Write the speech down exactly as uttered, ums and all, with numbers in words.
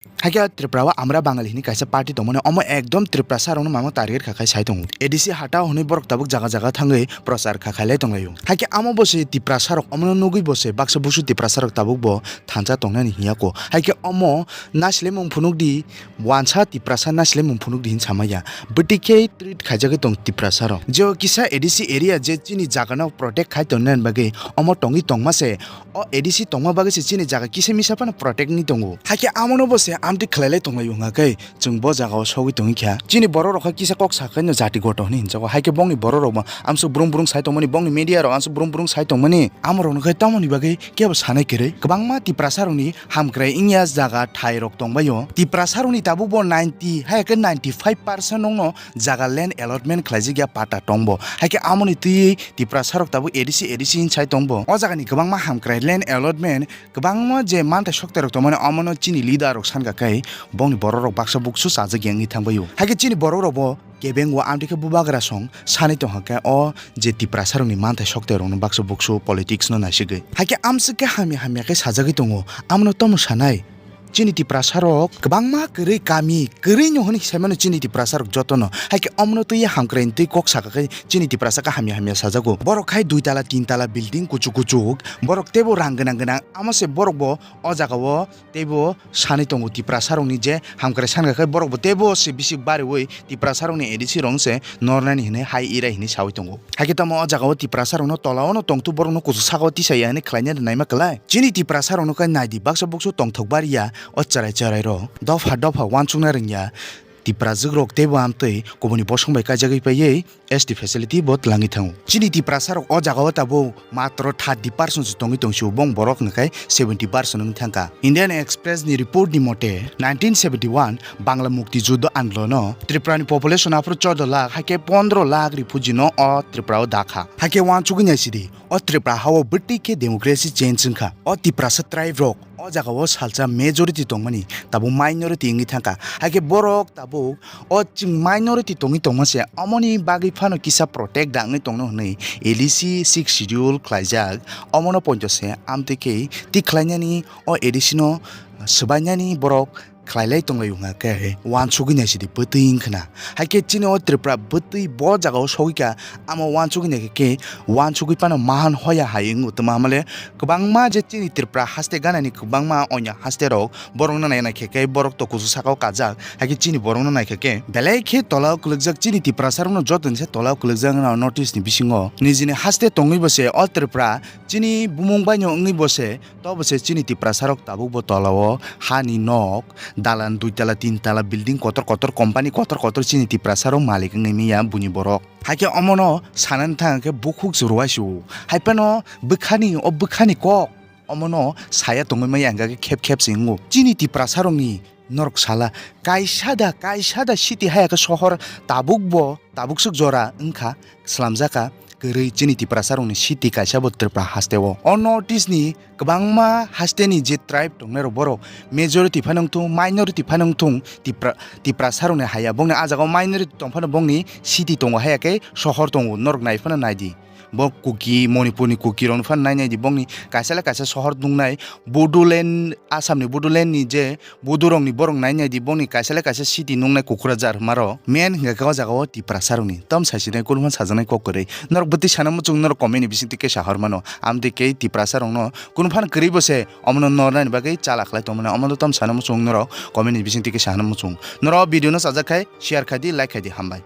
Haikhe Tripura o Amra Bangali hwnwi kaisa party tongmani, omo ekdom Tiprasa rokno mama target kha khai sai tongo. A D C hata hwnwi borok tabuk jaga jaga thangwi prochar kha khailai tonglaio. Haikhe amo bo se Tiprasa rok omono nugwi bo se baksa busu Tiprasa rok tabuk bo thansa tongnani hinya ko. Haikhe omo naislemung phunuk di, wansa Tiprasa naislemung phunuk di hin samaya. Bwtwi khe treat khaijagwi tong Tiprasa rok. Jeo kisa A D C area je chini jaga no protect khai tonnani bagwi omo tongwi tongma se. O A D C tongma bagwi se chini jaga kisa misa phano protect ni tongo. Haikhe amono bo se amtwi khlailai tonglaio hwnga khe chwng bo jaga o sogwi tongwi kha. Chini borok rok kha kisa kok sakhaino jati goto hwnwi hinjago. Haikhe bongni borok rok bo amsuk brum brum sai tongmani, bongni media rok amsuk brum brum sai tongmani. Amo rokno khe tamoni bagwi kebo sanai kwrwi. Kwbangma Tiprasa rokni hamkrai wngya jaga thai rok tongbaio. Tiprasa rokni tabuk bo ninety, haikhe ninety five percent rokno jaga land allotment khlaijak ya pata tongbo. Haikhe amoni twiwi Tiprasa rok tabuk A D C, A D C hin sai tongbo. O jaga ni kwbangma hamkrai land allotment, kwbangma je manthai sokte rok tongmani, omono chini leader rok sankha khe bongni borok rok baksa buksu chajak ya wngwi thangbaio. Haikhe chini borok rok bo kebeng o amtwi khe bubagra song sanai tongkha khe o je Tiprasa rokni manthai sokte rokno baksa buksu politics no naisigwi. Haikhe amswk khe hamya hamya khe sajagwi tongo, amono tomo sanai. Chini Tiprasa rok kwbangma kwrwi kami, kwrwi no hwnwi saimano chini Tiprasa rok jotono. Haikhe omono twiwi hamkrai twi kok saka khe chini Tiprasa khe hamya hamya sajago. Borok khai dui tala, tin tala building kuchuk kuchuk, borok teibo rang gwnang gwnang, amo se borok bo o jaga o teibo sanwi tongo Tiprasa rokni je hamkrai sankha khe borok bo teibo se bisik bariwi Tiprasa rokni A D C rok se nornani hwnwi hai irai hwnwi sawi tongo. Haikhe tamo o jaga o Tiprasa rokno tola o no tongthu borok no kuchuk saka o tisaya hwnwi khlaina rwnaima kwlai. Chini Tiprasa rokno khe naidi baksa buksu tongthok bariya o chwrai chwrai rok dopha dopha uansukna rwngya. Tiprajwk rok teibo amtwi kubuni bosong bai kaijagwi paiwi S T facility bo twlangwi thango. Chini Tiprasa rok o jaga o tabuk matro thirty percent se tongwi tongsio, bong borok hwnkhe seventy percent wng thangkha. Indian Express ni report ni mote, nineteen seventy one Bangla Mukti Juddho Andolono Tripura ni population aphuru chordo lakh, haikhe pondro lakh refugee no o Tripura o dakha. Haikhe uansugwi naisidi, o Tripura ha o bwtwi khe democracy change wngkha. O Tiprasa tribe rok o jaga o salsa majority tongmani, tabuk minority wngwi thangkha. Haikhe borok tabuk o chwng minority tongwi tongma se, omoni bagwi phano kisa protect da wngwi tongno hwnwi A D C sixth schedule khlaijak. Omono poito se amtwi khe tik khlainani o A D C no swbainani borok khlailai tonglaio hwnga khe uansugwi naisidi bwtwi wngkhwna. Haikhe chini o Tripura bwtwi bo jaga o sogwi kha, amo uansugwi naikhe khe uansugwi phano mahan hoya hai wngwi tongma hamle kwbangma je chini Tripura haste ganani kwbangma onya haste rok borokno nai naikhe khe borok to kuchuk saka o kajak, haikhe chini borokno naikhe khe belai khe tola o kwlwkjak. Chini Tiprasa rokno joto ni se tola o kwlwkjak wngna o notice ni bisingo nijini haste tongwi bo se o Tripura chini bumung baino wngwi bo se, to bo se chini Tiprasa rok tabuk bo tola o hani nok, dalan dui tala, tin tala building kotor kotor, company kotor kotor chini Tiprasa rok malik wngwi manya buini borok. Haikhe omono sanani thang khe bukhuk se rwai se o. Haiphano bwkhani, o bwkhani kok omono saya tongwi maya hwnkha khe khep khep se wngo. Chini Tiprasa rokni norok sala kaisa da, kaisa da city haya khe sohor tabuk bo, tabuk swk jora wngkha, swlamjak kha kwrwi chini Tiprasa rokni city kaisa bo Tripura haste o. O North East ni kwbangma haste ni je tribe tongnai rok borok majority phano wngthung, minority phano wngthung, Tipra-, Tiprasa rokni haya bongni ah jaga o minority tong phano bongni city tongo haya khe sohor tongo, norok nai phano naidi. Bo Kuki, Manipur ni Kuki rok no phano nai nai di, bongni kaisa le kaisa sohor nungnai, Bodoland, Assam ni Bodoland ni je Bodo rok ni borok nai nai di, bongni kaisa le kaisa city nungnai Kokrajhar hwnma rok. Main hwnkha khe o jaga o Tiprasa rok ni. Tom sai sinai kunu phano sajaknai kok kwrwi. Norok bwtwi sana muchung norok comment ni bising twi khe sahor mano. Amtwi khe Tiprasa rok no kunu phano kwrwi bo se omono nornani bagwi chala khlai tongmani. Omono tom sana muchung norok comment ni bising twi khe sahana muchung. Norok video no chajak khai share khai di, like khai di, hambai.